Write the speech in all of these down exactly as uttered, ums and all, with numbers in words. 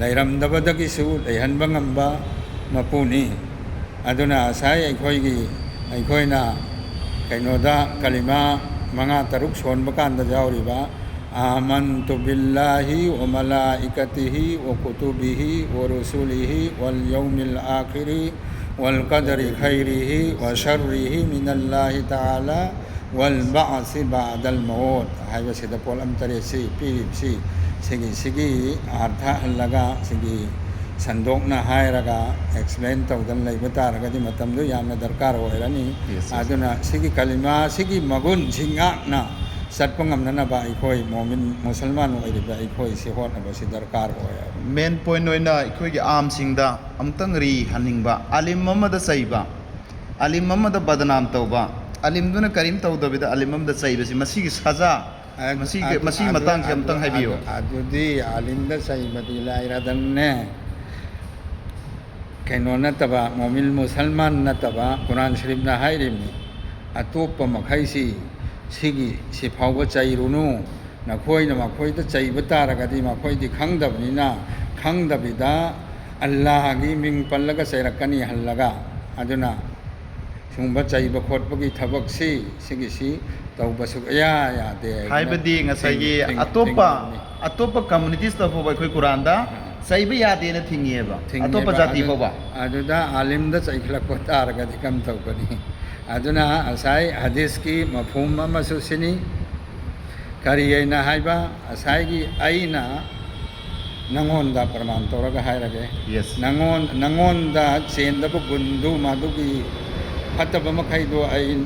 ꯂꯩꯔꯝꯗꯕꯗꯒꯤꯁꯨ ꯂꯩꯍꯟꯕ ꯉꯝꯕ ꯃꯄꯨꯅꯤ꯫ ꯑꯗꯨꯅ ꯉꯁꯥꯏ ꯑꯩꯈꯣꯏꯒꯤ, ꯑꯩꯈꯣꯏꯅ ꯀꯩꯅꯣꯗ ꯀꯂꯤꯃꯥ ꯃꯉꯥ ꯇꯔꯨꯛ ꯁꯣꯟꯕ ꯀꯥꯟꯗ ꯌꯥꯎꯔꯤꯕ آمنت بالله وملائكته وكتبه ورسله واليوم الآخر والقدر خيره وشره من الله تعالى والبعث بعد الموت ꯍꯥꯏꯕꯁꯤꯗ ꯄꯣꯠꯂꯝ ꯇꯔꯦꯠꯁꯤ ꯄꯤꯔꯤꯕꯁꯤ, ꯁꯤꯒꯤ, ꯁꯤꯒꯤ ꯑꯥꯔꯊ ꯍꯜꯂꯒ, ꯁꯤꯒꯤ ꯁꯟꯗꯣꯛꯅ ꯍꯥꯏꯔꯒ ꯑꯦꯛꯁꯄ꯭ꯂꯦꯟ ꯇꯧꯗꯅ ꯂꯩꯕ ꯇꯥꯔꯒꯗꯤ ꯃꯇꯝꯗꯨ ꯌꯥꯝꯅ ꯗꯔꯀꯥꯔ ꯑꯣꯏꯔꯅꯤ꯫ Yes, yes. ꯑꯗꯨꯅ ꯁꯤꯒꯤ ꯀꯂꯤꯃꯥ ꯁꯤꯒꯤ ꯃꯒꯨꯟꯁꯤ ꯉꯥꯛꯅ ꯆꯠꯄ ꯉꯝꯅꯅꯕ ꯑꯩꯈꯣꯏ ꯃꯣꯃꯤꯟ ꯃꯨꯁꯜꯃꯥꯟ ꯑꯣꯏꯔꯤꯕ ꯑꯩꯈꯣꯏꯁꯤ ꯍꯣꯠꯅꯕꯁꯤ ꯗꯔꯀꯥꯔ ꯑꯣꯏ꯫ ꯃꯦꯟ ꯄꯣꯏꯟ ꯑꯣꯏꯅ ꯑꯩꯈꯣꯏꯒꯤ ꯑꯥꯝꯁꯤꯡꯗ ꯑꯃꯨꯛꯇꯪ ꯔꯤ ꯍꯟꯅꯤꯡꯕ, ꯑꯥꯂꯤꯝ ꯑꯃꯗ ꯆꯩꯕ, ꯑꯥꯂꯤꯝ ꯑꯃꯗ ꯕꯗꯅꯥꯝ ꯇꯧꯕ, ꯑꯥꯂꯤꯝꯗꯨꯅ ꯀꯔꯤꯝ ꯇꯧꯗꯕꯤꯗ ꯑꯥꯂꯤꯝ ꯑꯃꯗ ꯆꯩꯕꯁꯤ, ꯃꯁꯤꯒꯤ ꯁꯖꯥ, ꯑꯗꯨ, ꯃꯁꯤꯒꯤ, ꯑꯗꯨ, ꯃꯁꯤꯒꯤ ꯑꯗꯨ, ꯃꯇꯥꯡꯁꯦ ꯑꯗꯨ, ꯑꯃꯨꯛꯇꯪ ꯍꯥꯏꯕꯤꯌꯨ꯫ ꯑꯗꯨ, ꯑꯗꯨꯗꯤ ꯑꯥꯂꯤꯝꯗ ꯆꯩꯕꯗꯤ ꯂꯥꯏꯔꯗꯅꯦ, ꯀꯩꯅꯣ ꯅꯠꯇꯕ, ꯃꯣꯃꯤꯟ ꯃꯨꯁꯜꯃꯥꯟ ꯅꯠꯇꯕ, ꯀꯨꯔꯥꯟ ꯁꯔꯤꯐꯅ ꯍꯥꯏꯔꯤꯕꯅꯤ, ꯑꯇꯣꯞꯄ ꯃꯈꯩꯁꯤ ꯁꯤꯒꯤ, ꯁꯤꯐꯥꯎꯕ ꯆꯩꯔꯨꯅꯨ, ꯅꯈꯣꯏꯅ ꯃꯈꯣꯏꯗ ꯆꯩꯕ ꯇꯥꯔꯒꯗꯤ ꯃꯈꯣꯏꯗꯤ ꯈꯪꯗꯕꯅꯤꯅ, ꯈꯪꯗꯕꯤꯗ ꯑꯜꯂꯥꯍꯒꯤ ꯃꯤꯡ ꯄꯜꯂꯒ ꯆꯩꯔꯛꯀꯅꯤ ꯍꯜꯂꯒ꯫ ꯑꯗꯨꯅ ꯁꯨꯝꯕ ꯆꯩꯕ ꯈꯣꯠꯄꯒꯤ ꯊꯕꯛꯁꯤ, ꯁꯤꯒꯤꯁꯤ ꯇꯧꯕ ꯁꯨꯛꯌꯥ ꯌꯥꯗꯦ ꯍꯥꯏꯗꯅ ꯍꯥꯏꯕꯗꯤ ꯉꯁꯥꯏꯒꯤ ꯊꯤꯡ-, ꯊꯤꯡ-, ꯑꯇꯣꯞꯄ, ꯊꯤꯡꯕꯅꯤ꯫ ꯑꯇꯣꯞꯄ ꯀꯝꯃꯨꯅꯤꯇꯤꯁꯇ ꯐꯥꯎꯕ ꯑꯩꯈꯣꯏ ꯀꯨꯔꯥꯟꯗ ꯆꯩꯕ ꯌꯥꯗꯦꯅ ꯊꯤꯡꯉꯤꯑꯕ, ꯊꯤꯡꯉꯦꯕ꯫ ꯑꯇꯣꯞꯄ ꯖꯥꯇꯤ ꯑꯗꯨ-, ꯐꯥꯎꯕ꯫ ꯑꯗꯨꯗ ꯑꯥꯂꯤꯝꯗ ꯆꯩꯈꯠꯂꯛꯄ ꯇꯥꯔꯒꯗꯤ ꯀꯝ ꯇꯧꯒꯅꯤ? ꯑꯗꯨꯅ ꯉꯁꯥꯏ ꯍꯗꯤꯁꯀꯤ ꯃꯐꯍꯨꯝ ꯑꯃꯁꯨ ꯁꯤꯅꯤ, ꯀꯔꯤ ꯍꯥꯏꯅ ꯍꯥꯏꯕ? ꯉꯁꯥꯏꯒꯤ ꯑꯩꯅ ꯅꯪꯉꯣꯟꯗ ꯄ꯭ꯔꯃꯥꯟ ꯇꯧꯔꯒ ꯍꯥꯏꯔꯒꯦ꯫ Yes. ꯅꯪꯉꯣꯟ-, ꯅꯪꯉꯣꯟꯗ ꯆꯦꯟꯗꯕ ꯒꯨꯟꯗꯨ, ꯃꯗꯨꯒꯤ ꯐꯠꯇꯕ ꯃꯈꯩꯗꯣ ꯑꯩ,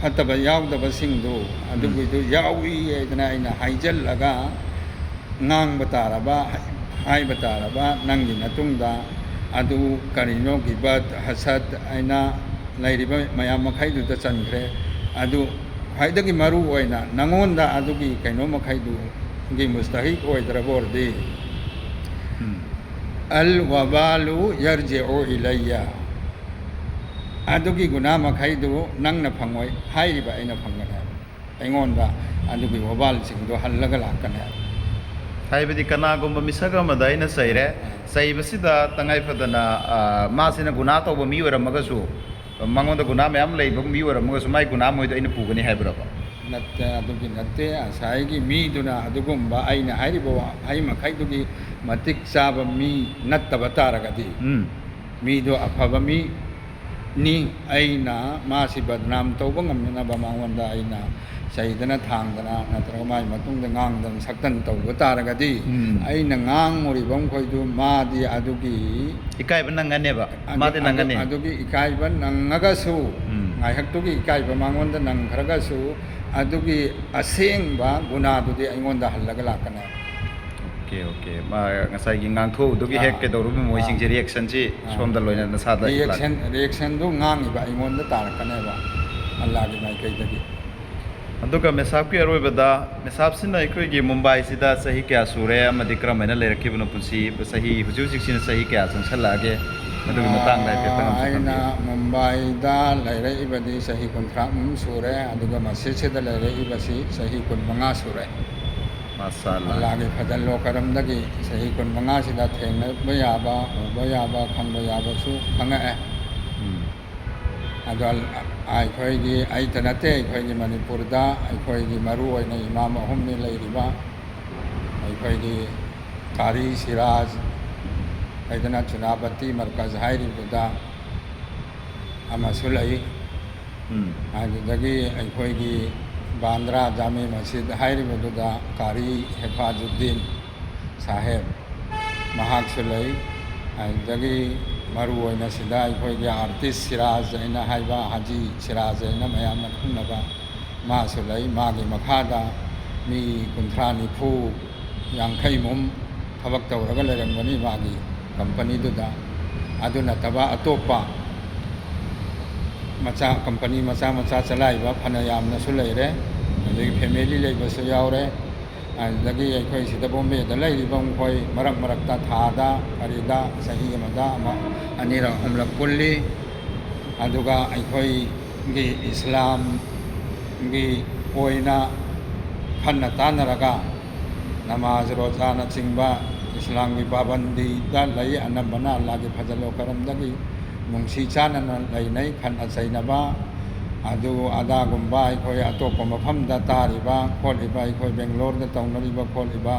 ꯐꯠꯇꯕ ꯌꯥꯎꯗꯕꯁꯤꯡꯗꯨ, ꯎꯝ꯫ ꯑꯗꯨꯒꯤꯗꯨ ꯌꯥꯎꯏ ꯍꯥꯏꯗꯅ ꯑꯩꯅ ꯍꯥꯏꯖꯜꯂꯒ ꯉꯥꯡꯕ ꯇꯥꯔꯕ, ꯍꯥꯏꯕ ꯇꯥꯔꯕ, ꯅꯪꯒꯤ ꯃꯇꯨꯡꯗ ꯑꯗꯨ ꯀꯔꯤꯅꯣ, ꯒꯤꯕꯠ, ꯍꯁꯠ ꯍꯥꯏꯅ ꯂꯩꯔꯤꯕ ꯃꯌꯥꯝ ꯃꯈꯩꯗꯨꯗ ꯆꯟꯈ꯭ꯔꯦ꯫ ꯑꯗꯨ ꯈ꯭ꯋꯥꯏꯗꯒꯤ ꯃꯔꯨ ꯑꯣꯏꯅ ꯅꯪꯉꯣꯟꯗ ꯑꯗꯨꯒꯤ ꯀꯩꯅꯣ ꯃꯈꯩꯗꯨꯒꯤ ꯃꯨꯁꯇꯍꯤꯛ ꯑꯣꯏꯗ꯭ꯔꯕ ꯑꯣꯏꯔꯗꯤ, ꯎꯝ꯫ الوبال يرجع إلي, ꯑꯗꯨꯒꯤ ꯒꯨꯅꯥ ꯃꯈꯩꯗꯨ ꯅꯪꯅ ꯐꯪꯉꯣꯏ, ꯍꯥꯏꯔꯤꯕ ꯑꯩꯅ ꯐꯪꯒꯅꯤ ꯍꯥꯏꯕ꯫ ꯑꯩꯉꯣꯟꯗ ꯑꯗꯨꯒꯤ ꯋꯕꯥꯜꯁꯤꯡꯗꯣ ꯍꯜꯂꯒ ꯂꯥꯛꯀꯅꯤ ꯍꯥꯏꯕ꯫ ꯍꯥꯏꯕꯗꯤ ꯀꯅꯥꯒꯨꯝꯕ ꯃꯤꯁꯛ ꯑꯃꯗ ꯑꯩꯅ ꯆꯩꯔꯦ, ꯑꯥ꯫ ꯆꯩꯕꯁꯤꯗ ꯇꯉꯥꯏ ꯐꯗꯅ, ꯑ, ꯃꯥꯁꯤꯅ ꯒꯨꯅꯥ ꯇꯧꯕ ꯃꯤ ꯑꯣꯏꯔꯝꯃꯒꯁꯨ, ꯃꯉꯣꯟꯗ ꯒꯨꯅꯥ ꯃꯌꯥꯝ ꯂꯩꯕ ꯃꯤ ꯑꯣꯏꯔꯝꯃꯒꯁꯨ, ꯃꯥꯏ ꯒꯨꯅꯥ ꯃꯣꯏꯗ ꯑꯩꯅ ꯄꯨꯒꯅꯤ ꯍꯥꯏꯕ꯭ꯔꯕ? ꯅꯠꯇꯦ, ꯑꯗꯨꯒꯤ ꯅꯠꯇꯦ꯫ ꯉꯁꯥꯏꯒꯤ ꯃꯤꯗꯨꯅ ꯑꯗꯨꯒꯨꯝꯕ ꯑꯩꯅ ꯍꯥꯏꯔꯤꯕ ꯋꯥꯍꯩ ꯃꯈꯩꯗꯨꯒꯤ ꯃꯇꯤꯛ ꯆꯥꯕ ꯃꯤ ꯅꯠꯇꯕ ꯇꯥꯔꯒꯗꯤ, ꯎꯝ꯫ ꯃꯤꯗꯣ ꯑꯐꯕ ꯃꯤꯅꯤ, ꯑꯩꯅ ꯃꯥꯁꯤ ꯕꯗꯅꯥꯝ ꯇꯧꯕ ꯉꯝꯅꯅꯕ ꯃꯉꯣꯟꯗ ꯑꯩꯅ ꯆꯩꯗꯅ ꯊꯥꯡꯗꯅ ꯅꯠꯇ꯭ꯔꯒ ꯃꯥꯒꯤ ꯃꯇꯨꯡꯗ ꯉꯥꯡꯗꯅ ꯁꯛꯇꯅ ꯇꯧꯕ ꯇꯥꯔꯒꯗꯤ, ꯎꯝ꯫ ꯑꯩꯅ ꯉꯥꯡꯉꯨꯔꯤꯕ ꯃꯈꯣꯏꯗꯨ ꯃꯥꯗꯤ ꯑꯗꯨꯒꯤ ꯏꯀꯥꯏꯕ ꯅꯪꯉꯅꯦꯕ꯫ ꯑꯗꯨ-, ꯃꯥꯗꯤ ꯑꯗꯨ-, ꯅꯪꯉꯅꯤ꯫ ꯑꯗꯨꯒꯤ ꯏꯀꯥꯏꯕ ꯅꯪꯉꯒꯁꯨ, ꯎꯝ꯫ ꯉꯥꯏꯍꯥꯛꯇꯨꯒꯤ ꯏꯀꯥꯏꯕ ꯃꯉꯣꯟꯗ ꯅꯪꯈ꯭ꯔꯒꯁꯨ, ꯑꯗꯨꯒꯤ ꯑꯁꯦꯡꯕ ꯒꯨꯅꯥꯗꯨꯗꯤ ꯑꯩꯉꯣꯟꯗ ꯍꯜꯂꯒ ꯂꯥꯛꯀꯅꯦꯕ꯫ Okay, okay. ꯃꯥ ꯉꯁꯥꯏꯒꯤ ꯉꯥꯡꯊꯣꯛꯎꯗꯨꯒꯤ ꯍꯦꯛ ꯑꯥ꯫ ꯀꯩꯗꯧꯔꯨꯕ ꯃꯣꯏꯁꯤꯡꯁꯦ ꯑꯥ꯫ ꯔꯤꯌꯦꯛꯁꯟꯁꯤ ꯑꯥ꯫ ꯁꯣꯝꯗ ꯂꯣꯏꯅ ꯅꯁꯥꯗ ꯔꯤꯌꯦꯛꯁꯟ, ꯂꯥꯛ- ꯔꯤꯌꯦꯛꯁꯟꯗꯨ ꯉꯥꯡꯉꯤꯕ ꯑꯩꯉꯣꯟꯗ ꯇꯥꯔꯛꯀꯅꯦꯕ ꯑꯜꯂꯥꯒꯤ ꯃꯥꯏꯀꯩꯗꯒꯤ꯫ ꯑꯗꯨꯒ ꯃꯦꯁꯥꯞꯀꯤ ꯑꯔꯣꯏꯕꯗ, ꯃꯦꯁꯥꯞꯁꯤꯅ ꯑꯩꯈꯣꯏꯒꯤ ꯃꯨꯝꯕꯥꯏꯁꯤꯗ ꯆꯍꯤ ꯀꯌꯥ ꯁꯨꯔꯦ ꯑꯃꯗꯤ ꯀꯔꯝ ꯍꯥꯏꯅ ꯂꯩꯔꯛꯈꯤꯕꯅꯣ ꯄꯨꯟꯁꯤ? ꯆꯍꯤ, ꯍꯧꯖꯤꯛ ꯍꯧꯖꯤꯛꯁꯤꯅ ꯆꯍꯤ ꯀꯌꯥ ꯆꯪꯁꯜꯂꯛꯑꯒꯦ? ꯑꯗꯨꯒꯤ ꯃꯇꯥꯡꯗ ꯍꯥꯏꯐꯦꯠꯇꯪ ꯑꯃꯁꯨ ꯑꯩꯅ ꯊꯝꯕꯤꯌꯨ꯫ ꯃꯨꯝꯕꯥꯏꯗ ꯂꯩꯔꯛꯏꯕꯗꯤ ꯆꯍꯤ ꯀꯨꯟꯊ꯭ꯔꯥꯃꯨꯛ ꯁꯨꯔꯦ, ꯑꯗꯨꯒ ꯃꯁꯤꯁꯤꯗ ꯂꯩꯔꯛꯏꯕꯁꯤ ꯆꯍꯤ ꯀꯨꯟꯃꯉꯥ ꯁꯨꯔꯦ꯫ ꯃꯥꯁꯥ ꯑꯜꯂꯥ꯫ ꯑꯜꯂꯥꯒꯤ ꯐꯖꯜꯂꯣ ꯀꯔꯝꯗꯒꯤ ꯆꯍꯤ ꯀꯨꯟꯃꯉꯥꯁꯤꯗ ꯊꯦꯡꯅꯕ ꯌꯥꯕ, ꯎꯕ ꯌꯥꯕ, ꯈꯪꯕ ꯌꯥꯕꯁꯨ ꯈꯪꯉꯛꯑꯦ꯫ ꯎꯝ꯫ ꯑꯗꯣ ꯑꯩꯈꯣꯏꯒꯤ, ꯑꯩꯇ ꯅꯠꯇꯦ, ꯑꯩꯈꯣꯏꯒꯤ ꯃꯅꯤꯄꯨꯔꯗ ꯑꯩꯈꯣꯏꯒꯤ ꯃꯔꯨ ꯑꯣꯏꯅ ꯏꯃꯥꯝ ꯑꯍꯨꯝꯅꯤ ꯂꯩꯔꯤꯕ꯫ ꯑꯩꯈꯣꯏꯒꯤ ꯀꯥꯔꯤ ꯁꯤꯔꯥꯖ ꯍꯥꯏꯗꯅ ꯆꯨꯅꯥꯄꯇꯤ ꯃꯔꯀꯖ ꯍꯥꯏꯔꯤꯕꯗ ꯑꯃꯁꯨ ꯂꯩ꯫ ꯎꯝ꯫ ꯑꯗꯨꯗꯒꯤ ꯑꯩꯈꯣꯏꯒꯤ ꯕꯥꯟꯗ꯭ꯔꯥ ꯖꯥꯃꯦ ꯃꯁꯖꯤꯗ ꯍꯥꯏꯔꯤꯕꯗꯨꯗ ꯀꯥꯔꯤ ꯍꯦꯐꯥꯖꯨꯗꯤꯟ ꯁꯥꯍꯦꯕ ꯃꯍꯥꯛꯁꯨ ꯂꯩ꯫ ꯑꯗꯨꯗꯒꯤ ꯃꯔꯨ ꯑꯣꯏꯅ ꯁꯤꯗ ꯑꯩꯈꯣꯏꯒꯤ ꯑꯥꯔꯇꯤꯁ ꯁꯤꯔꯥꯖ ꯍꯥꯏꯅ ꯍꯥꯏꯕ, ꯍꯥꯖꯤ ꯁꯤꯔꯥꯖ ꯍꯥꯏꯅ ꯃꯌꯥꯝꯅ ꯈꯪꯅꯕ, ꯃꯥꯁꯨ ꯂꯩ꯫ ꯃꯥꯒꯤ ꯃꯈꯥꯗ ꯃꯤ ꯀꯨꯟꯊ꯭ꯔꯥ, ꯅꯤꯐꯨ, ꯌꯥꯡꯈꯩꯃꯨꯛ ꯊꯕꯛ ꯇꯧꯔꯒ ꯂꯩꯔꯝꯒꯅꯤ ꯃꯥꯒꯤ ꯀꯝꯄꯅꯤꯗꯨꯗ꯫ ꯑꯗꯨ ꯅꯠꯇꯕ ꯑꯇꯣꯞꯄ ꯃꯆꯥ, ꯀꯝꯄꯅꯤ ꯃꯆꯥ ꯃꯆꯥ ꯆꯂꯥꯏꯕ ꯐꯅ ꯌꯥꯝꯅꯁꯨ ꯂꯩꯔꯦ꯫ ꯑꯗꯒꯤ ꯐꯦꯃꯤꯂꯤ ꯂꯩꯕꯁꯨ ꯌꯥꯎꯔꯦ꯫ ꯑꯗꯨꯗꯒꯤ ꯑꯩꯈꯣꯏ ꯁꯤꯗ ꯕꯣꯝꯕꯦꯗ ꯂꯩꯔꯤꯕ ꯃꯈꯣꯏ ꯃꯔꯛ ꯃꯔꯛꯇ ꯊꯥꯗ, ꯀꯔꯤꯗ, ꯆꯍꯤ ꯑꯃꯗ ꯑꯃ, ꯑꯅꯤꯔꯛ, ꯑꯍꯨꯝꯂꯛ ꯄꯨꯜꯂꯤ꯫ ꯑꯗꯨꯒ ꯑꯩꯈꯣꯏꯒꯤ ꯏꯁꯂꯥꯝꯒꯤ ꯑꯣꯏꯅ ꯈꯟꯅ ꯇꯥꯟꯅꯔꯒ ꯅꯃꯥꯖ ꯔꯣꯖꯥꯅꯆꯤꯡꯕ ꯏꯁꯂꯥꯝꯒꯤ ꯄꯥꯕꯟꯗꯤꯗ ꯂꯩ꯫ ꯑꯅꯝꯕꯅ ꯑꯜꯂꯥꯒꯤ ꯐꯖꯜꯂꯣ ꯀꯔꯝꯗꯒꯤ ꯅꯨꯡꯁꯤ ꯆꯥꯟꯅꯅ ꯂꯩꯅꯩ꯫ ꯈꯠꯅ ꯆꯩꯅꯕ ꯑꯗꯨ ꯑꯗꯥꯒꯨꯝꯕ ꯑꯩꯈꯣꯏ ꯑꯇꯣꯞꯄ ꯃꯐꯝꯗ ꯇꯥꯔꯤꯕ ꯈꯣꯠꯂꯤꯕ, ꯑꯩꯈꯣꯏ ꯕꯦꯡꯒ꯭ꯂꯣꯔꯗ ꯇꯧꯅꯔꯤꯕ ꯈꯣꯠꯂꯤꯕ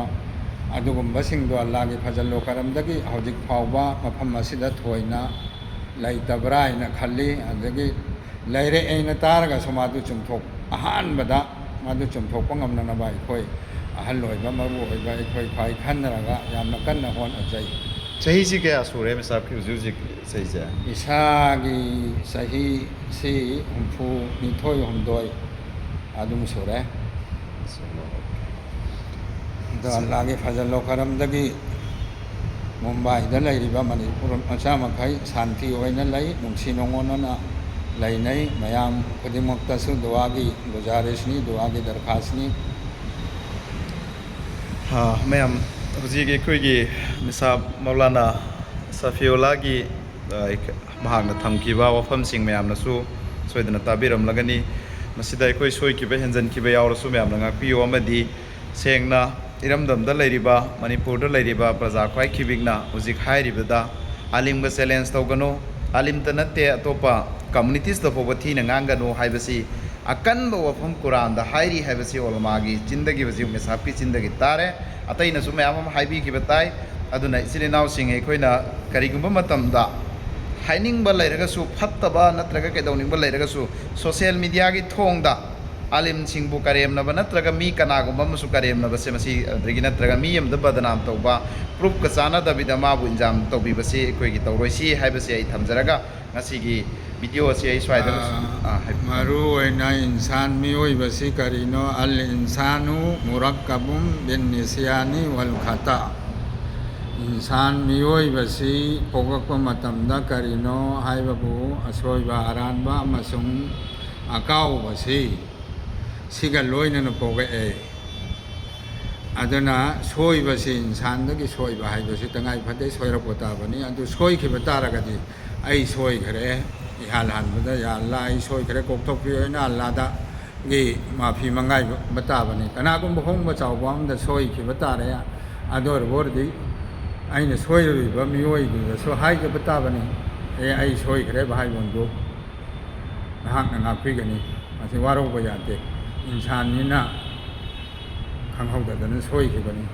ꯑꯗꯨꯒꯨꯝꯕꯁꯤꯡꯗꯣ ꯑꯜꯂꯥꯒꯤ ꯐꯖꯜꯂꯣ ꯀꯔꯝꯗꯒꯤ ꯍꯧꯖꯤꯛ ꯐꯥꯎꯕ ꯃꯐꯝ ꯑꯁꯤꯗ ꯊꯣꯏꯅ ꯂꯩꯇꯕ꯭ꯔꯥ ꯍꯥꯏꯅ ꯈꯜꯂꯤ꯫ ꯑꯗꯒꯤ ꯂꯩꯔꯦ ꯑꯩꯅ ꯇꯥꯔꯒꯁꯨ ꯃꯥꯗꯨ ꯆꯨꯝꯊꯣꯛ-, ꯑꯍꯥꯟꯕꯗ ꯃꯗꯨ ꯆꯨꯝꯊꯣꯛꯄ ꯉꯝꯅꯅꯕ ꯑꯩꯈꯣꯏ ꯑꯍꯜ ꯑꯣꯏꯕ, ꯃꯔꯨ ꯑꯣꯏꯕ ꯑꯩꯈꯣꯏ ꯈ꯭ꯋꯥꯏ ꯈꯟꯅꯔꯒ ꯌꯥꯝꯅ ꯀꯟꯅ ꯍꯣꯠꯅꯖꯩ꯫ ꯆꯍꯤꯁꯤ ꯀꯌꯥ ꯁꯨꯔꯦ, ꯃꯤꯁꯥꯞꯀꯤ ꯍꯧꯖꯤꯛ ꯍꯧꯖꯤꯛ ꯆꯍꯤꯁꯦ? ꯏꯁꯥꯒꯤ ꯆꯍꯤꯁꯤ ꯍꯨꯝꯐꯨ ꯅꯤꯊꯣꯏ ꯍꯨꯝꯗꯣꯏ ꯑꯗꯨꯝ ꯁꯨꯔꯦ꯫ ꯑꯗꯣ ꯑꯜꯂꯥꯒꯤ ꯐꯖꯜꯂꯣ ꯀꯔꯝꯗꯒꯤ ꯃꯨꯝꯕꯥꯏꯗ ꯂꯩꯔꯤꯕ ꯃꯅꯤꯄꯨꯔ ꯃꯆꯥ ꯃꯈꯩ ꯁꯥꯟꯇꯤ ꯑꯣꯏꯅ ꯂꯩ, ꯅꯨꯡꯁꯤ ꯅꯨꯡꯉꯣꯟꯅꯅ ꯂꯩꯅꯩ꯫ ꯃꯌꯥꯝ ꯈꯨꯗꯤꯡꯃꯛꯇꯁꯨ ꯗꯨꯋꯥꯒꯤ ꯒꯨꯖꯥꯔꯤꯁꯅꯤ, ꯗꯨꯋꯥꯒꯤ ꯗꯔꯈꯥꯁꯅꯤ꯫ ꯑ, ꯃꯌꯥꯝ, ꯍꯧꯖꯤꯛ ꯑꯩꯈꯣꯏꯒꯤ ꯃꯤꯁꯥꯞ ꯃꯧꯂꯥꯅꯥ ꯁꯐꯤꯎꯜꯂꯥꯒꯤ, ꯑ, ꯃꯍꯥꯛꯅ ꯊꯝꯈꯤꯕ ꯋꯥꯐꯝꯁꯤꯡ ꯃꯌꯥꯝꯅꯁꯨ ꯁꯣꯏꯗꯅ ꯇꯥꯕꯤꯔꯝꯂꯒꯅꯤ꯫ ꯃꯁꯤꯗ ꯑꯩꯈꯣꯏ ꯁꯣꯏꯈꯤꯕ, ꯍꯦꯟꯖꯟꯈꯤꯕ ꯌꯥꯎꯔꯁꯨ ꯃꯌꯥꯝꯅ ꯉꯥꯛꯄꯤꯌꯨ꯫ ꯑꯃꯗꯤ ꯁꯦꯡꯅ ꯏꯔꯝꯗꯝꯗ ꯂꯩꯔꯤꯕ, ꯃꯅꯤꯄꯨꯔꯗ ꯂꯩꯔꯤꯕ ꯄ꯭ꯔꯖꯥ ꯈ꯭ꯋꯥꯏ ꯈꯤꯕꯤꯛꯅ ꯍꯧꯖꯤꯛ ꯍꯥꯏꯔꯤꯕꯗ ꯑꯥꯂꯤꯝꯒ ꯆꯦꯂꯦꯟꯖ ꯇꯧꯒꯅꯨ, ꯑꯥꯂꯤꯝꯇ ꯅꯠꯇꯦ, ꯑꯇꯣꯞꯄ ꯀꯝꯃꯨꯅꯤꯇꯤꯁꯇ ꯐꯥꯎꯕ ꯊꯤꯅ ꯉꯥꯡꯒꯅꯨ ꯍꯥꯏꯕꯁꯤ ꯑꯀꯟꯕ ꯋꯥꯐꯝ ꯀꯨꯔꯥꯟꯗ ꯍꯥꯏꯔꯤ ꯍꯥꯏꯕꯁꯤ ꯎꯂꯃꯥꯒꯤ ꯆꯤꯟꯗꯒꯤ, ꯍꯧꯖꯤꯛ ꯃꯤꯁꯥꯞꯀꯤ ꯆꯤꯟꯗꯒꯤ ꯇꯥꯔꯦ꯫ ꯑꯇꯩꯅꯁꯨ ꯃꯌꯥꯝ ꯑꯃ ꯍꯥꯏꯕꯤꯈꯤꯕ ꯇꯥꯏ꯫ ꯑꯗꯨꯅ ꯏꯆꯤꯜ ꯏꯅꯥꯎꯁꯤꯡ, ꯑꯩꯈꯣꯏꯅ ꯀꯔꯤꯒꯨꯝꯕ ꯃꯇꯝꯗ ꯍꯥꯏꯅꯤꯡꯕ ꯂꯩꯔꯒꯁꯨ, ꯐꯠꯇꯕ ꯅꯠꯇ꯭ꯔꯒ ꯀꯩꯗꯧꯅꯤꯡꯕ ꯂꯩꯔꯒꯁꯨ, ꯁꯣꯁꯤꯌꯦꯜ ꯃꯤꯗꯤꯌꯥꯒꯤ ꯊꯣꯡꯗ ꯑꯥꯂꯤꯝꯁꯤꯡꯕꯨ ꯀꯔꯦꯝꯅꯕ ꯅꯠꯇ꯭ꯔꯒ ꯃꯤ ꯀꯅꯥꯒꯨꯝꯕ ꯑꯃꯁꯨ ꯀꯔꯦꯝꯅꯕꯁꯦ, ꯃꯁꯤ ꯑꯗꯒꯤ ꯅꯠꯇ꯭ꯔꯒ ꯃꯤ ꯑꯃꯗ ꯕꯗꯅꯥꯝ ꯇꯧꯕ, ꯄ꯭ꯔꯨꯐꯀ ꯆꯥꯟꯅꯗꯕꯤꯗ ꯃꯥꯕꯨ ꯏꯟꯖꯥꯝ ꯇꯧꯕꯤꯕꯁꯤ ꯑꯩꯈꯣꯏꯒꯤ ꯇꯧꯔꯣꯏꯁꯤ ꯍꯥꯏꯕꯁꯤ ꯑꯩ ꯊꯝꯖꯔꯒ ꯉꯁꯤꯒꯤ ꯚꯤꯗꯤꯑꯣ ꯑꯁꯤ ꯑꯩ ꯁ꯭ꯋꯥꯏꯗ ꯂꯣꯏꯁꯤꯟ-, ꯑꯥ, ꯍꯥꯏꯕꯤꯌꯨ꯫ ꯃꯔꯨ ꯑꯣꯏꯅ ꯏꯟꯁꯥꯟ ꯃꯤꯑꯣꯏꯕꯁꯤ ꯀꯔꯤꯅꯣ? ꯑꯜ ꯏꯟꯁꯥꯅꯨ ꯃꯨꯔꯛꯀꯕꯨꯝ ꯕꯤꯟ ꯅꯤꯁꯤꯌꯥꯅꯤ ꯋꯜ ꯈꯇꯥ꯫ ꯏꯟꯁꯥꯟ ꯃꯤꯑꯣꯏꯕꯁꯤ ꯄꯣꯛꯂꯛꯄ ꯃꯇꯝꯗ ꯀꯔꯤꯅꯣ ꯍꯥꯏꯕꯕꯨ ꯑꯁꯣꯏꯕ, ꯑꯔꯥꯟꯕ ꯑꯃꯁꯨꯡ ꯑꯀꯥꯎꯕꯁꯤ ꯁꯤꯒ ꯂꯣꯏꯅꯅ ꯄꯣꯛꯂꯛꯑꯦ꯫ ꯑꯗꯨꯅ ꯁꯣꯏꯕꯁꯤ, ꯏꯟꯁꯥꯟꯗꯒꯤ ꯁꯣꯏꯕ ꯍꯥꯏꯕꯁꯤ ꯇꯉꯥꯏ ꯐꯗꯦ, ꯁꯣꯏꯔꯛꯄ ꯇꯥꯕꯅꯤ꯫ ꯑꯗꯨ ꯁꯣꯏꯈꯤꯕ ꯇꯥꯔꯒꯗꯤ, "ꯑꯩ ꯁꯣꯏꯈ꯭ꯔꯦ, ꯏꯍꯥꯟ ꯍꯥꯟꯕꯗ, ꯌꯥ ꯑꯜꯂꯥ, ꯑꯩ ꯁꯣꯏꯈ꯭ꯔꯦ, ꯀꯣꯛꯊꯣꯛꯄꯤꯌꯨ" ꯍꯥꯏꯅ ꯑꯜꯂꯥꯗ ꯒꯤ ꯃꯥꯐꯤ ꯃꯉꯥꯏꯕ ꯇꯥꯕꯅꯤ꯫ ꯀꯅꯥꯒꯨꯝꯕ ꯍꯣꯡꯕ ꯆꯥꯎꯕ ꯑꯃꯗ ꯁꯣꯏꯈꯤꯕ ꯇꯥꯔꯦ, ꯑꯗꯨ ꯑꯣꯏꯔꯕ ꯑꯣꯏꯔꯗꯤ ꯑꯩꯅ ꯁꯣꯏꯔꯨꯔꯤꯕ ꯃꯤꯑꯣꯏꯗꯨꯗꯁꯨ ꯍꯥꯏꯖꯕ ꯇꯥꯕꯅꯤ, "ꯑꯦ, ꯑꯩ ꯁꯣꯏꯈ꯭ꯔꯦ ꯚꯥꯏꯕꯣꯟꯗꯨ, ꯅꯍꯥꯛꯅ ꯉꯥꯛꯄꯤꯒꯅꯤ, ꯃꯁꯤ ꯋꯥꯔꯧꯕ ꯌꯥꯗꯦ, ꯏꯟꯁꯥꯟꯅꯤꯅ ꯈꯪꯍꯧꯗꯗꯅ ꯁꯣꯏꯈꯤꯕꯅꯤ"꯫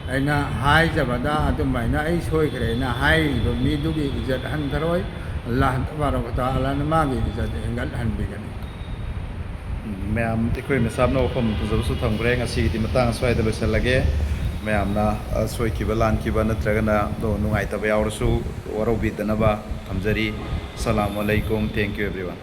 ꯑꯩꯅ ꯍꯥꯏꯖꯕꯗ ꯑꯗꯨꯃꯥꯏꯅ "ꯑꯩ ꯁꯣꯏꯈ꯭ꯔꯦꯅ" ꯍꯥꯏꯔꯤꯕ ꯃꯤꯗꯨꯒꯤ ꯏꯖꯠ ꯍꯟꯊꯔꯣꯏ, ꯑꯜꯂꯥꯍ ꯇꯕꯥꯔꯛ ꯋ ꯇꯥꯂꯥꯅ ꯃꯥꯒꯤ ꯏꯖꯠ ꯍꯦꯟꯒꯠꯍꯟꯕꯤꯒꯅꯤ꯫ ꯃꯌꯥꯝ, ꯑꯩꯈꯣꯏ ꯃꯦꯁꯥꯞꯅ ꯋꯥꯐꯝ ꯐꯖꯕꯁꯨ ꯊꯝꯈ꯭ꯔꯦ꯫ ꯉꯁꯤꯒꯤꯗꯤ ꯃꯇꯥꯡ ꯑꯁ꯭ꯋꯥꯏꯗ ꯂꯣꯏꯁꯤꯜꯂꯒꯦ꯫ ꯃꯌꯥꯝꯅ, ꯑ, ꯁꯣꯏꯈꯤꯕ, ꯂꯥꯟꯈꯤꯕ ꯅꯠꯇ꯭ꯔꯒꯅ, ꯑꯗꯣ, ꯅꯨꯡꯉꯥꯏꯇꯕ ꯌꯥꯎꯔꯁꯨ ꯋꯥꯔꯧꯕꯤꯗꯅꯕ ꯊꯝꯖꯔꯤ꯫ ꯑꯁꯂꯥꯃꯨ ꯑꯂꯩꯀꯨꯝ꯫ Thank you, everyone.